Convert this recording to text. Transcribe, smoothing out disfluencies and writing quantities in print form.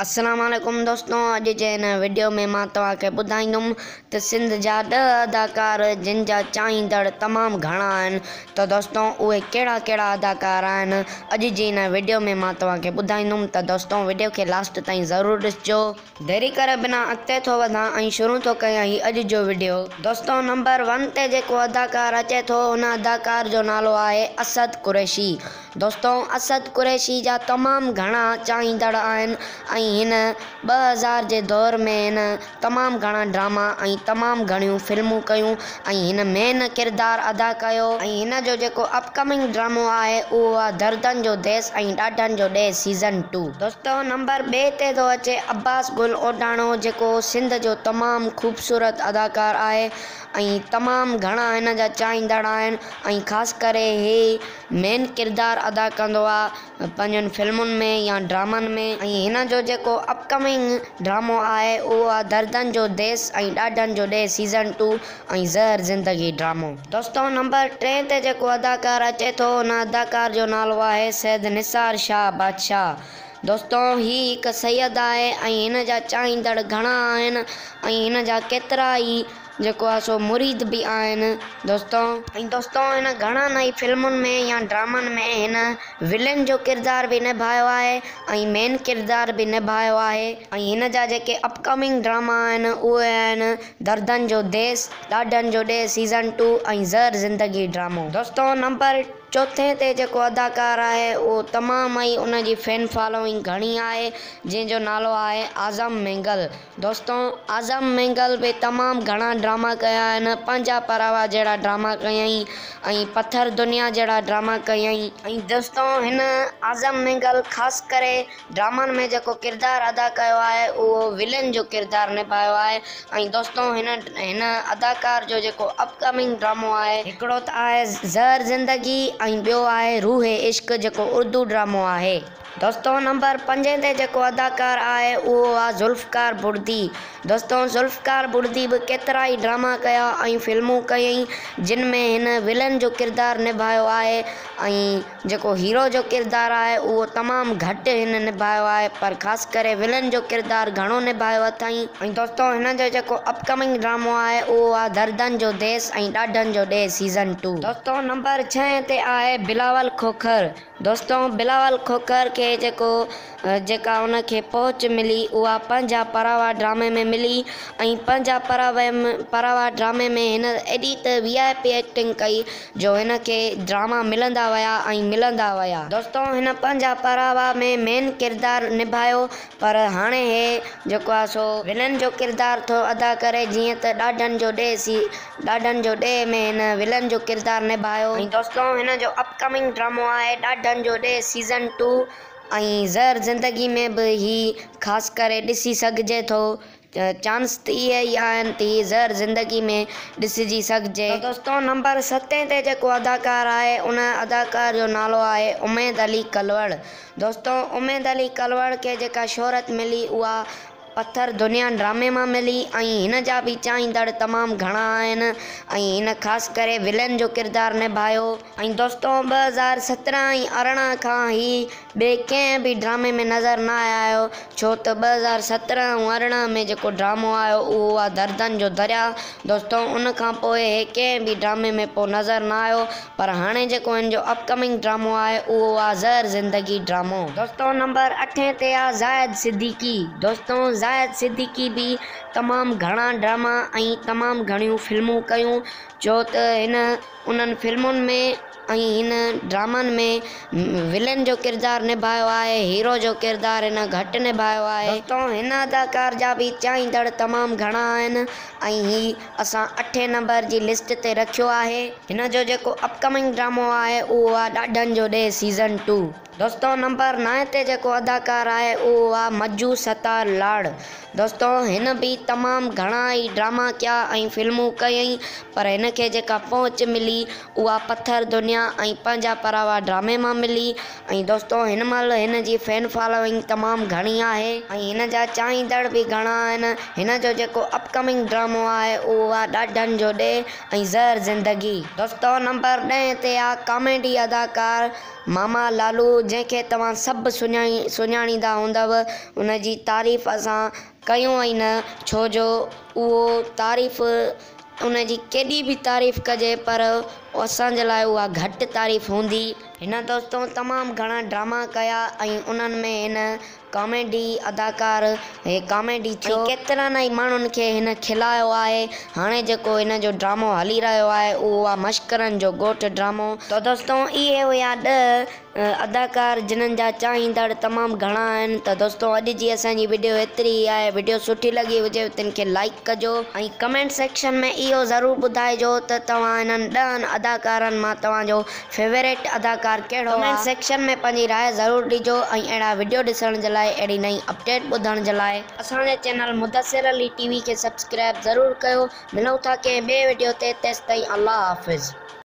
السلام عليڪم دوستو اڄ جي هن وڊيو ۾ مان توهان کي ٻڌائيندم ته سنڌ جا 10 اداڪار جن جا چاهيندڙ تمام گهڻا آهن ته دوستو اهي ڪهڙا ڪهڙا اداڪار آهن اڄ جي هن وڊيو ۾ مان توهان کي ٻڌائيندم ته دوستو وڊيو کي لاسٽ تائين ضرور ڏسجو. ديري ڪري بنا اڳتي ٿو وڌان ۽ شروع ٿو ڪيان هي اڄ جو وڊيو. دوستو نمبر ون تي جيڪو اداڪار اچي ٿو ان اداڪار جو نالو آهي اسد قريشي. دوستو اسد قريشي جا تمام گهڻا چاهيندڙ آهن ۽ هن 2000 جي دور ۾ هن تمام گهڻا ڊراما ۽ تمام گهڻيون فلمون ڪيون ۽ هن مين ڪردار ادا ڪيو ۽ هن جو جيڪو اپ ڪمنگ ڊرامو آهي اهو آهي دردن جو ديس ۽ ڏاڍن جو ڏيهه سيزن ٽو. دوستو نمبر ٻئي تي ٿو اچي عباس گل اوڍاڻو جيڪو سنڌ جو تمام خوبصورت اداڪار آهي ۽ تمام گهڻا هن جا چاهيندڙ آهن ۽ خاص ڪري هي مين ڪردار ادا ڪندو آ پنهنجن فلمن ۾ يا ڊرامن ۾. ۽ هن جو جيڪو اپ ڪمنگ ڊرامو آهي اهو آ دردن جو ديس ۽ ڏاڍن جو ڏيهه سيزن ٽو ۽ زهر زندگي ڊرامو. دوستو نمبر ٽئين تي جيڪو اداڪار اچي ٿو ان اداڪار جو نالو آهي سيد نثار شاهه بادشاهه. دوستو هي هڪ سيد آهي ۽ هن جا چاهيندڙ گهڻا آهن ۽ هن جا ڪيترا ئي جيڪو آهي سو مريد به آهن دوستو. ۽ دوستو هن گهڻن ئي فلمن ۾ يا ڊرامن ۾ هن ولين جو ڪردار به نڀايو آهي ۽ مين ڪردار به نڀايو آهي. ۽ هن جا جيڪي اپ ڪمنگ ڊراما آهن اهي آهن دردن جو ديس، ڏاڍن جو ڏيهه سيزن ٽو ۽ زهر زندگي ڊرامو. دوستو نمبر چوٿين تي جيڪو اداڪار آهي اهو تمام ئي ان جي فين فالوئنگ گهڻي آهي جنهن جو نالو آهي اعظم مينگل. دوستو اعظم مينگل به تمام گهڻا ڊراما ڪيا آهن پنهنجا پراوا جهڙا ڊراما ڪيائين ۽ پٿر دنيا جهڙا ڊراما ڪيائين. ۽ دوستو هن اعظم مينگل خاص ڪري ڊرامن ۾ جيڪو ڪردار ادا ڪيو آهي اهو ولين جو ڪردار نڀايو آهي ۽ دوستو هن هن اداڪار جو جيڪو اپ ڪمنگ ڊرامو آهي هڪڙو ته آهي زهر زندگي ۽ ٻيو آهي روح عشق جيڪو اردو ڊرامو آهي. دوستو نمبر پنجين تي جيڪو اداڪار آهي اهو آ ذوالفقار بڙدي. دوستو ذوالفقار بڙدي به ڪيترا ئي ڊراما ڪيا ۽ فلمون ڪيائين جن ۾ هن ولن جو ڪردار نڀايو آهي ۽ جيڪو هيرو جو ڪردار آهي اهو تمام گهٽ هن نڀايو آهي پر خاص ڪري ولن جو ڪردار گهڻو نڀايو اٿائين. ۽ دوستو هن جو جيڪو اپ ڪمنگ ڊرامو آهي اهو آ دردن جو ديس ۽ ڏاڍن جو ڏيهه سيزن ٽو. دوستو نمبر ڇهين تي آهي بلاول کوکر. دوستو بلاول کوکر کي جيڪو جيڪا ان کي پهچ ملي اها پنهنجا پراوا ڊرامي ۾ ملي ۽ پنهنجا پراوا ڊرامي ۾ هن ايڏي ته وي آء پي ايڪٽنگ ڪئي جو هن کي ڊراما ملندا ويا ۽ ملندا ويا. دوستو هن پنهنجا پراوا ۾ مين ڪردار نڀايو پر هاڻي هي جيڪو آهي سو ولن جو ڪردار ٿو ادا ڪري جيئن ته ڏاڍن جو ڏيهه سي ڏاڍن جو ڏيهه ۾ هن ولن جو ڪردار نڀايو. ۽ دوستو هن جو اپ ڪمنگ ڊرامو آهي ڏاڍن جو ڏيهه سيزن ٽو. ۽ زهر زندگي ۾ به هي خاص ڪري ڏسي سگهجي ٿو چانس ته اهي ئي آهن ته هي زهر زندگي ۾ ڏسجي سگهجي. ته دوستو نمبر ستين تي جيڪو اداڪار آهي ان اداڪار جو نالو آهي اميد علي ڪلوڙ. دوستو اميد علي ڪلوڙ کي جيڪا شهرت ملي اها پٿر دنيا ڊرامي مان ملي ۽ هن جا به چاهيندڙ تمام گهڻا آهن ۽ هن خاص ڪري ولين جو ڪردار نڀايو. ۽ دوستو 2017 ۽ 18 کان هي ٻئي ڪنهن به ڊرامي ۾ نظر نه آيو ڇو ته 2017 ۽ 18 ۾ جيڪو ڊرامو آيو اهو آ دردن جو دريا دوستو ان کان پوء هي ڪنهن به ڊرامي ۾ پوء نظر نه آيو پر هاڻي جيڪو هن جو اپ ڪمنگ ڊرامو آهي اهو آ زهر زندگي ڊرامو. دوستو نمبر اٺين تي آ زاهد صديقي. دوستو زاهد صديقي به تمام گهڻا ڊراما ۽ تمام گهڻيون فلمون ڪيون ڇو ته هن انهن فلمن ۾ ۽ هن ڊرامن ۾ ولين جو ڪردار نڀايو آهي هيرو جو ڪردار هن گهٽ نڀايو آهي. دوستو هن اداڪار جا به چاهيندڙ تمام گهڻا آهن ۽ هي اسان اٺين نمبر جي لسٽ تي رکيو آهي. هن جو جيڪو اپ ڪمنگ ڊرامو آهي اهو آ ڏاڍن جو ڏيهه سيزن ٽو. دوستو نمبر نائين تي جيڪو اداڪار آهي اهو آ مجو ستار لاڙ. دوستو هن به تمام گهڻا ئي ڊراما ڪيا ۽ فلمون ڪيائين پر هن کي جيڪا پهچ ملي اها پٿر دنيا ۽ پنهنجا پراوا ڊرامي مان ملي ۽ دوستو هن مهل هن جي فين فالوئنگ تمام گهڻي آهي ۽ هن جا چاهيندڙ به گهڻا آهن. هن جو جيڪو اپ ڪمنگ ڊرامو آهي اهو آ ڏاڍن جو ڏيهه ۽ زهر زندگي. دوستو نمبر ڏهين تي آ ڪاميڊي اداڪار ماما لالو جنهن کي توهان سڀ سڃاڻيندا هوندؤ، ان جي تعريف اسان ڪيون ئي نه، ڇو جو اهو تعريف ان جي ڪيڏي به تعريف ڪجي پر اسان جي لاء اها گهٽ تعريف هوندي. هن دوستو تمام گهڻا ڊراما ڪيا ۽ انهن ۾ هن ڪاميڊي اداڪار هي ڪاميڊي ٿيو ۽ ڪيترن ئي ماڻهن کي هن کلايو آهي. هاڻي جيڪو هن جو ڊرامو هلي رهيو آهي اهو آهي مشڪرن جو ڳوٺ ڊرامو. ته دوستو اهي هيا 10 اداڪار جنھن جا چاهيندڙ تمام گهڻا آهن. ته دوستو اڄ جي اسان جي وڊيو ايتري ئي آهي. وڊيو سٺي لڳي هجي تن کي لائيڪ ڪجو ۽ ڪمينٽ سيڪشن ۾ اهو ضرور ٻڌائجو ته توهان انهن 10 اداڪارن مان توهان جو فيوريٽ اداڪار ڪهڙو آهي. ڪمينٽ سيڪشن ۾ پنهنجي راء ضرور ڏجو ۽ اهڙا وڊيو ڏسڻ جي لاء اهڙي نئين اپڊيٽ ٻڌڻ جي لاء اسان جي channel Mudassir Ali T V کي سبسڪرائب ضرور ڪيو. ملون ٿا ڪنهن ٻئي وڊيو تي تيستائين الله حافظ.